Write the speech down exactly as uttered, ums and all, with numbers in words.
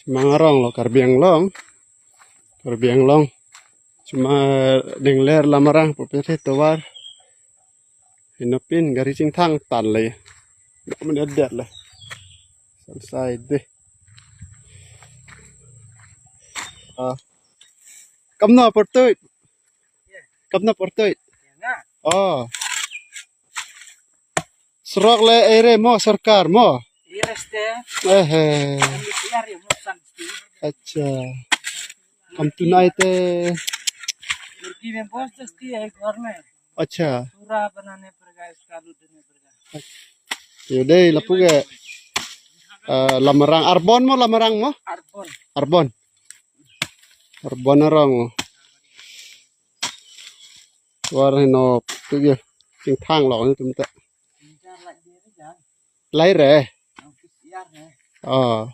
Mangarong lo Karbi Anglong. Karbi Anglong. Cuma dengler Lamarang pupir tovar. Inopin gari chingthang tan le. Dak menit det le. Selesai deh. Ah. Kamno portoi? Kamno portoi? Oh. Sorok le ere mo, sorkar mo? Ire ste. Eh, eh. Kami siar ya mo san ste. Acha. Kam tunai te. Murgi mein bahut sasti hai ghar mein. Acha. Pura banane padega, iska load dene padega. Yo dei, lapu ke, eh, Lamarang, Arbon mo, Lamarang mo? Arbon. Arbon. Arbon arong. Tovar heno tu ye. Chingthang lo ni tum ta. Lai re. Oh.